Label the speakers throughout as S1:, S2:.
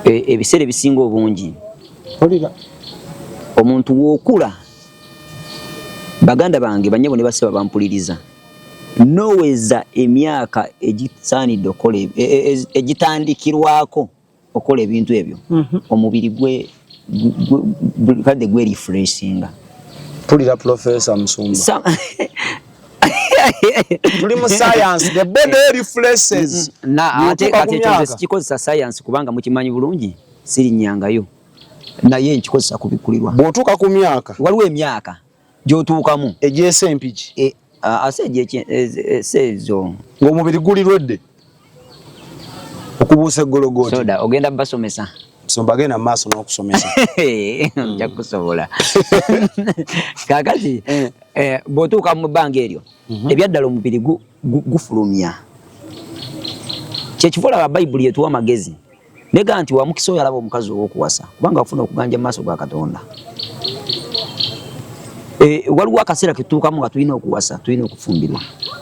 S1: Ebiseera ebisinga obungi
S2: Olira.
S1: Omuntu w'okula, baganda bange, bannyabo ne bassebo bampuliriza, noweza emyaka egisaanidde okukola egitandikirwako okukola ebintu ebyo, omubiri gwe kadde gwe refreshinga.
S2: Mpulira, Professor Musumba. Tuli mu science, the body refreshes.
S1: Na ate
S2: Bw'otuuka
S1: kati
S2: ku
S1: ekyo nze
S2: myaka.
S1: sikikozesa science, kubanga mukimanyi bulungi sirinnyangayo, naye nkikozesa kubikkulirwa.
S2: Bw'otuuka ku myaka
S1: Waliwo emyaka gy'otuukamu
S2: egyesa empigi
S1: ase ese ezo
S2: ng'omubiri guli lwedde okubuusa eggologooti.
S1: Soda ogenda basomesa.
S2: Musumba, genda mu maaso n'okusomesa.
S1: Nja kusobola. Kakati bw'otuuka mu bbanga eryo, ebyaddala omubiri gufulumya kyekiva olaba Bayibuli etuwa amagezi nega nti wamukisa oyo alaba omukazi ow'okuwasa, kubanga wafuna okuganja mu maaso ga Katonda. Waliwo akaseera ketutuukamu nga tulina okuwasa, tulina okufumbirwa.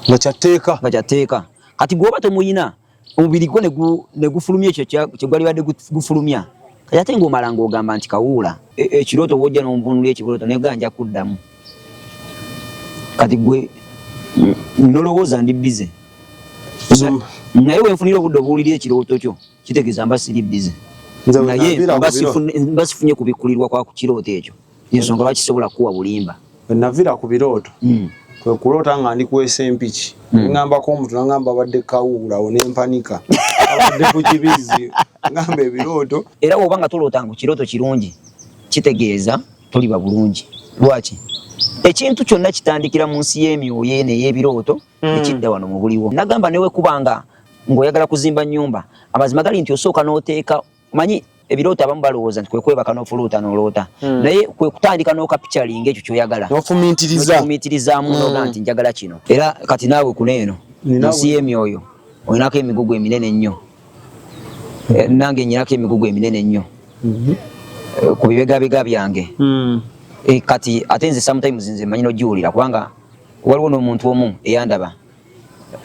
S2: Nga kyatteeka.
S1: Nga kyatteeka. Kati gwoba tomuyina, omubiri gwo ne gufulumya ekyo kye gwali badde gufulumya. Kati ate ng'omala ng'ogamba nti kawuula ekirooto, wojja n'onvunula ekirooto nega nja kuddamu. Kati gwe nolowooza ndi busy, naye wenfunira obudde obuwulira ekirooto kyo, kitegeeza mba siri busy.
S2: Nze bwe
S1: Naye
S2: naviira ku biro
S1: mba sifunye kubikkulirwa kwa ku kirooto ekyo, ensonga lwaki sobola kuwa bulimba.
S2: Bwe naviira ku birooto, kwe kuloota nga ndi kwesa empiki, neŋŋambako omuntu, naŋŋamba abadde kawuula awo, nempanika abadde ku kibizi, ŋŋamba ebirooto.
S1: Era bw'oba nga tolootanga ku kirooto kirungi, kitegeeza toliba bulungi. Lwaki? Ekintu kyonna kitandikira mu nsi y'emyoyo eno ey'ebirooto, ekidda wano mu buliwo. Nagamba newe kubanga ng'oyagala kuzimba nnyumba, amazima gali nti osooka n'oteeka, omanyi ebirooto abamu balowooza nti kwe kwebaka n'ofuluuta n'oloota, naye kwe kutandika n'okapicturinga ekyo ky'oyagala.
S2: N'ofumiitiriza.
S1: N'ofumiitirizaamu, n'oga nti njagala kino. Era kati naawe kuno eno
S2: Nina
S1: nsi y'emyoyo olinako emigugu eminene ennyo. Nange nyinako emigugu eminene ennyo ku bibegabega byange. Kati ate nze sometimes nze manyi n'ogiwulira, kubanga waliwo n'omuntu omu eyandaba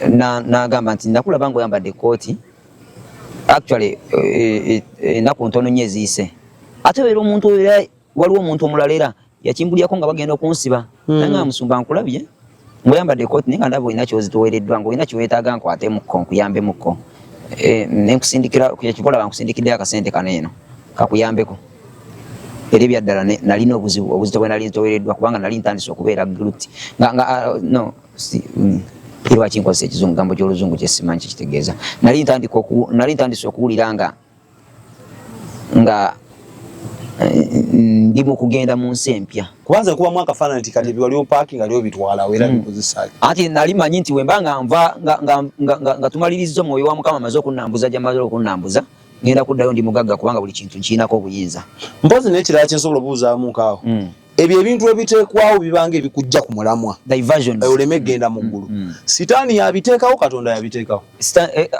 S1: n'agamba nti nakulaba ng'oyambadde ekkooti. Actually ennaku ntono nnyo eziyise, ate era omuntu oyo, era waliwo omuntu omulala era yakimbulyako nga bagenda okunsiba, naye nga musumba nkulabye ng'oyambadde ekkooti, naye nga ndaba olina kyozitowereddwa, ng'olina kyeweetaaga nkwatemukko nkuyambemukko. Nenkusindikira kyekikolaba, nkusindikiddeyo akasente kano eno kakuyambeko. Era ebyaddala nalina obuzibu, obuzito bwe nali ntowereddwa, kubanga nali ntandise okubeera guilty nga no si, lwaki nkozesa ekizungu, gambo ky'oluzungu kyesimanyi kyekitegeeza. Nali ntandise okuwulira nga ndi mu kugenda mu nsi empya.
S2: Kubanza kubamu akafaananyi nti kati wali opaaki nga lyobitwalawo era bikozesa.
S1: Anti nali manyi nti wemba nga nva nga tumaliriza, omwoyo wa Mukama amaze okunnambuza gyamaze okunnambuza, ngenda kuddayo ndi mugagga, kubanga buli kintu nkiinako obuyinza.
S2: Mpozi n'ekirala kyensobola obuuzaamu nkaawo, ebyo ebintu ebiteekwawo bibanga ebikujja ku mulamwa
S1: Diversions.
S2: Oleme genda mu ggulu. Sitaani yabiteekawo, Katonda yabiteekawo?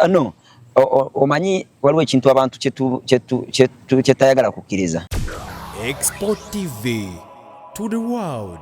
S1: No, omanyi waliwo ekintu abantu kyetayagala kukkiriza.
S3: Export TV to the world.